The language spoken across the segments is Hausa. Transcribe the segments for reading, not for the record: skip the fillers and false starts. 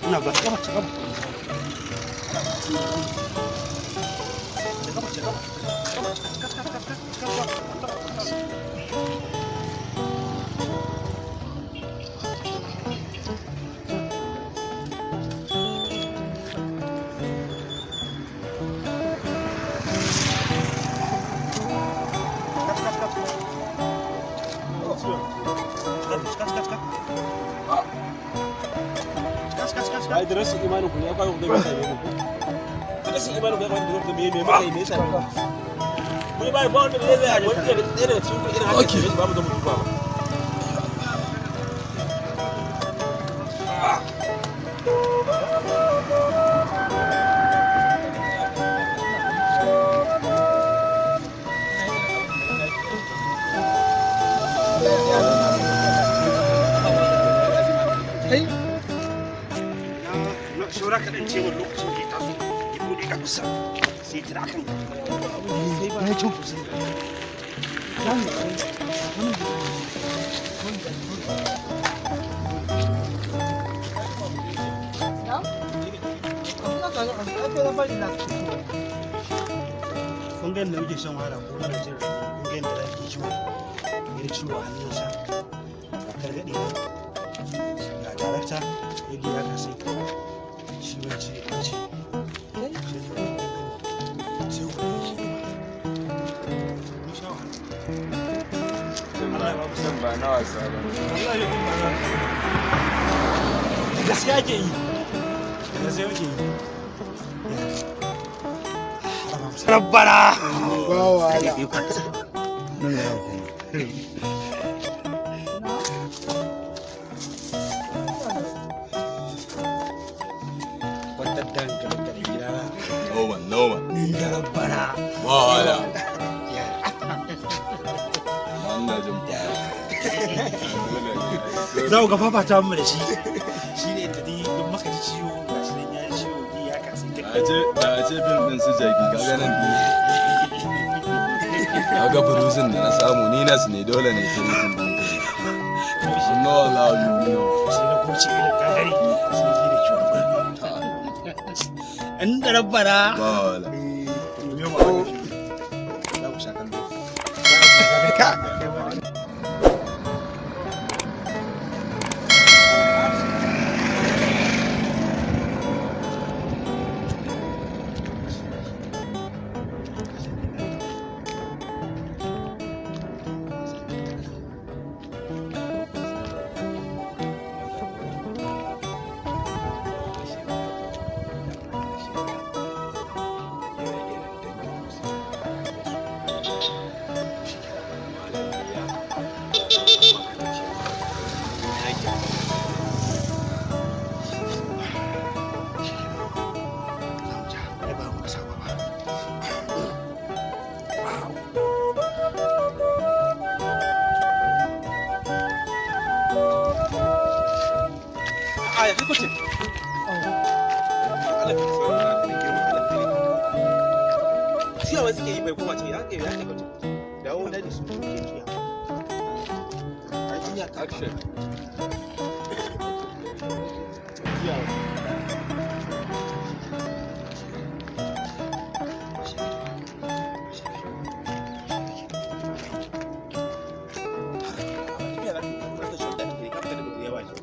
Ina ga gaba ci gaba. Ci gaba ci gaba. Gaba ci gaba ci gaba ci gaba. Ai da rashin imanin ku ya kwa ku ga same mu. Rashin imanin ku ya kwa ku ga me me muka yi me yasa mu. Ku ba ba wanda zai zai wani daga ɗaya daga cikin ku irin haka sai ba mu zo mu duba ba. Saura kaɗan ce wani lokacin da ya taso ya buɗe ƙafarsa sai ya tira kan ya ci sosai. Kun ga yadda muke shan wahala ko muna jin rauni, kun ga yadda zaki ciwo ya ciwo a hannunsa ga targaɗe nan ga darakta yadda ya kasai shi wance ya ce sai ku yi shi mun sha wahala. Allah ya ba mu Ba na wasa ba. Allah ya ba mu gaskiya ke yi da gaskiya muke yi. Rabbana Ba wahala. Kwantar da hankalin ka da gidana. Noman, noman. Da rabbana. Ba wahala. Ina jin Za ku ga fafata mu da shi. Shi ne da dai duk maka ji ciwo ga shi nan ya ji ciwo ni ya kasi duk. A ce fim ɗin su jaki kaga nan kaga bruisin da na samu ni nas ne dole ne bruisin ɗin kai. No allow you know. Sai na kurce irin kagari sai ji da ciwo. Inda rabbana. Ba wahala. Za ku sha kallo. A ya kai kwace. Juyawa suke yi bai koma ce ya kai ya kai kwace. Dawo daji su ke juya. Ai jinya ta Action. Juyawa. Tafiya za ka yi, ka fita shoulder ka fita daga yawa shi.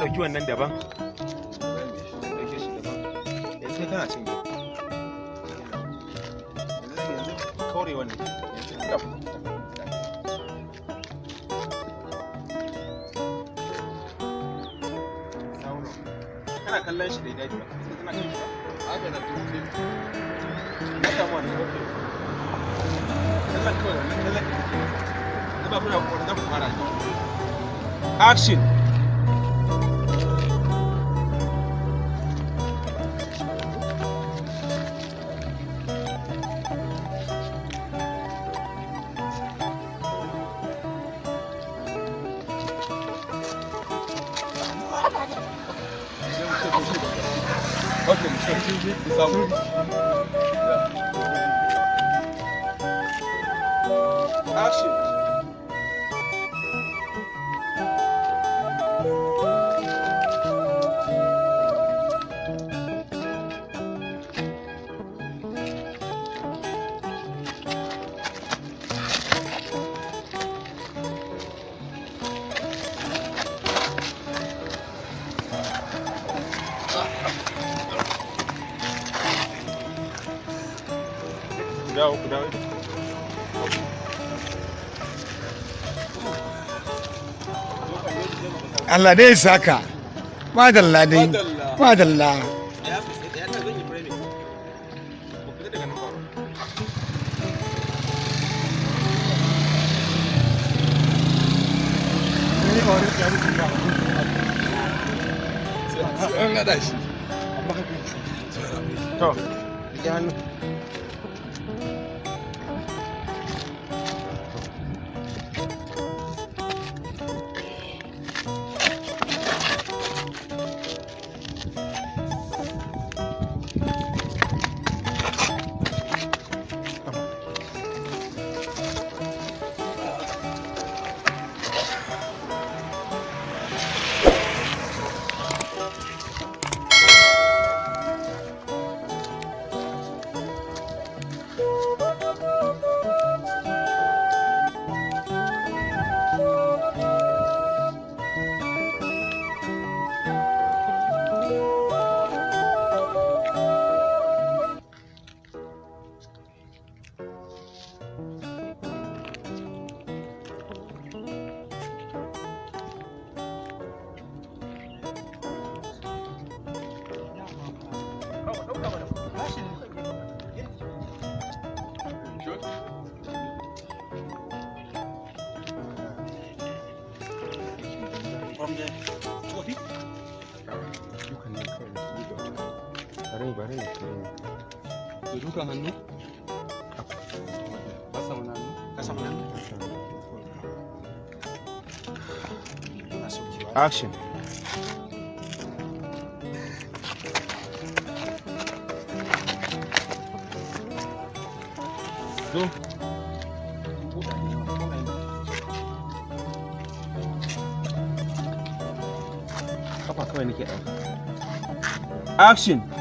Ɗauki wannan daban. Zan ɗauke shi daban. Yanzu kai kana cin gefe. Yanzu kaure wannan. Yanzu ka kana kallon shi da daji ba. Sai tana kan shi ba. Haka na tuke. Na samu wannan okay. Kallon kawai wannan kallon da kake masa. Na ba kuna ko za ku fara shi. Action. Okay, mu ce. Mu samu. Yeah. Action. Ku dawo, ku dawo. Allah dai ya saka. Madalla dai. Madalla. Madalla. Ya ya ta zan yi framing. Ba ku fita daga nan ba. Sai an haɗa shi. To, rike hannu. From the coffee. Dukan nan kawai na ɗauka. Bari bari ne Da dukan hannu? Ba sa mana hannu? Ka samu nan? Ina saukewa. Action. Zo. Kafa kawai nake ɗauka. Action.